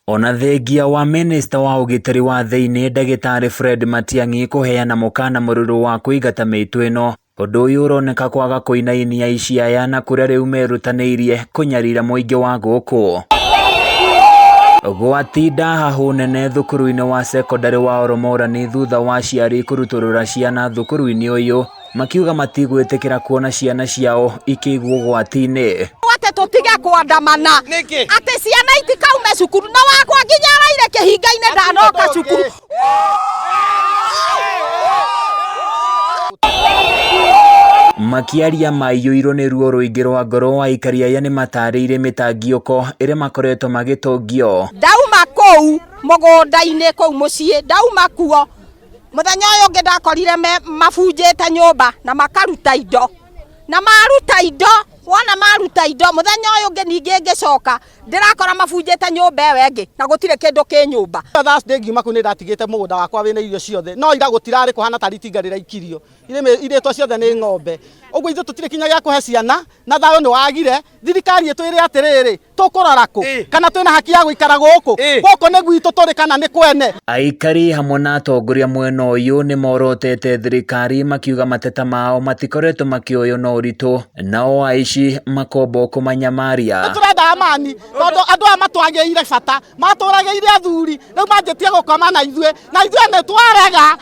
Ona thengia wa mĩnĩsta wa ũgitĩri wa thĩinĩ ndagĩtarĩ Fred Matiang'i kũheana mũkana mũrũrũ wa kũingata mĩitũ ĩno, ũndũ ũyũ ũroneka kwaga kũinainia aici aya na kũrĩa rĩu merutanĩirie kũnyarira mũingĩ wa gũkũ. Gwatinda hahũ nene thukuru-inĩ wa cekondarĩ wa Oromorani thutha wa aciari kũrutũrũra ciana thukuru-inĩ ũyũ makiuga matigwĩtĩkĩra kuona ciana ciao ikĩigwo ũgwati-inĩ. Atĩ tũtige kwandamana atĩ ciana itikaume cukuru na wakwa nginya araire kĩhinga-inĩ ndanoka cukuru. Makĩaria maiyũirwo nĩ ruo rũingĩ rwa ngoro aikari aya nĩ matarĩirie mĩtangiũko ĩrĩa makoretwo magĩtũngio. Ndauma kũu mũgũnda-inĩ kũu mũciĩ ndauma kuo mũthenya ũyũ ũngĩ ndakorire mabunjĩte nyũmba na makaruta indo na maruta indo wona maruta indo mũthenya ũyũ ũngĩ ningĩ ngĩcoka ndĩrakora mabunjĩte nyũmba ĩyo ĩngĩ na gũtirĩ kĩndũ kĩ nyũmba. Thursday ngiuma kũu nĩ ndatigĩte mũgũnda wakwa wĩna irio ciothe no ira gũtirarĩ kũhana tarĩ itinga rĩraikirio irĩtwo ciothe nĩ ng'ombe ũguo ithuĩ tũtirĩ kinya gĩa kũhe ciana na thayũ nĩ wagire thirikari ĩtwĩre atĩrĩrĩ tũkũrora kũ kana twĩna haki ya gũikara gũkũ gũkũ nĩ gwitũ tũrĩ kana nĩ kwene. Aikari hamwe na atongoria mwena ũyũ nĩ morotete thirikari makiuga mateta mao matikoretwo makĩoywo na ũritũ nao aici makombo kũmanyamaria. Nĩ tũrenda amani tondũ andũ aya matwagĩire bata matũragĩire athuri rĩu manjĩtie gũkoma na ithuĩ na ithuĩ nĩ twarega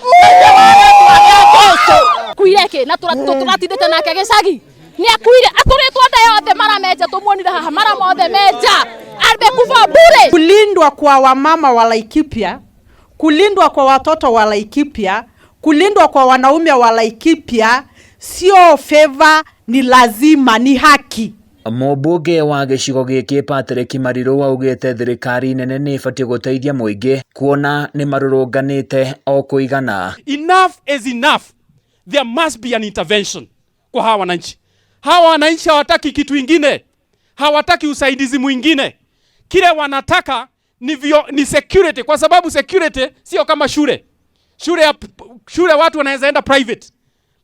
kuire kĩ na tũratindĩte nake gĩcagi nĩ akuire atũrĩtwo nda yothe mara menja tũmuonire haha mara mothe menja amekufa bure. Kulindwa kwa wamama wa Laikipia, kulindwa kwa watoto wa Laikipia, kulindwa kwa wanaume wa Laikipia sio favor, ni lazima, ni haki. Mũmbunge wa gĩcigo gĩkĩ Patrick Mariru augĩte thirikari nene nĩ ĩbatiĩ gũteithia mũingĩ kuona nĩ marũrũnganĩte o kũigana. Enough is enough. There must be an intervention kwa hawa wananchi. Hawa wananchi hawataki kitu ingine, hawataki usaidizi mwingine. Kile wanataka ni security, kwa sababu security sio kama shule. Shule watu wanaweza enda private,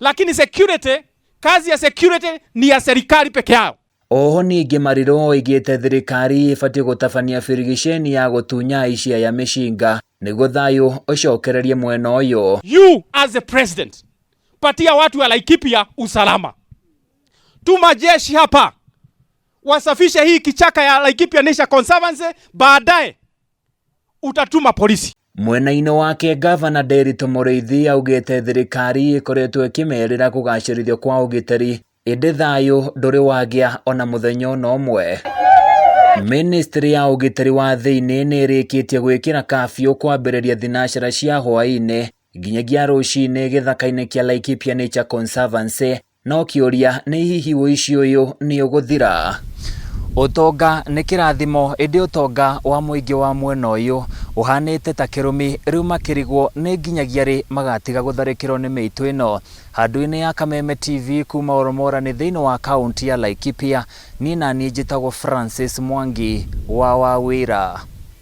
lakini security, kazi ya security ni ya serikali peke yao. Oho ningĩ Mariru oigĩte thirikari ĩbatiĩ gũtabania birigiceni ya gũtunya aici aya mĩcinga nĩguo thayũ ũcokererie mwena ũyũ. You as a president, patia watu wa Laikipia usalama. Tuma jeshi hapa wasafishe hii kichaka ya Laikipia Nature Conservancy, baadaye utatuma polisi. Mwena-inĩ wake gavana Nderitu Mũrĩithi augĩte thirikari ĩkoretwo ĩkĩmerĩra kũgacĩrithio kwa ũgitĩri ĩndĩ thayũ ndũrĩ wagĩa ona mũthenya ona ũmwe. Ministry ya ũgitĩri wa thĩinĩ nĩ ĩrĩkĩtie gwĩkĩra kafyu kwambĩrĩria thinacara cia hwaĩ-inĩ nginyagia rũcinĩ gĩthaka-inĩ kĩa Laikipia Nature Conservancy no kĩũria nĩ hihi ũici ũyũ nĩ ũgũthira. Ũtonga nĩ kĩrathimo ĩndĩ ũtonga wa mũingĩ wa mwena ũyũ ũhanĩte ta kĩrumi rĩu makĩrigwo nĩ nginyagia rĩ magatiga gũtharĩkĩrwo nĩ mĩitũ ĩno. Handũ-inĩ ya Kameme TV kuma Oromorani thĩinĩ wa kaunti ya Laikipia, niĩ naniĩ njĩtagwo Francis Mwangi wa Wawĩra.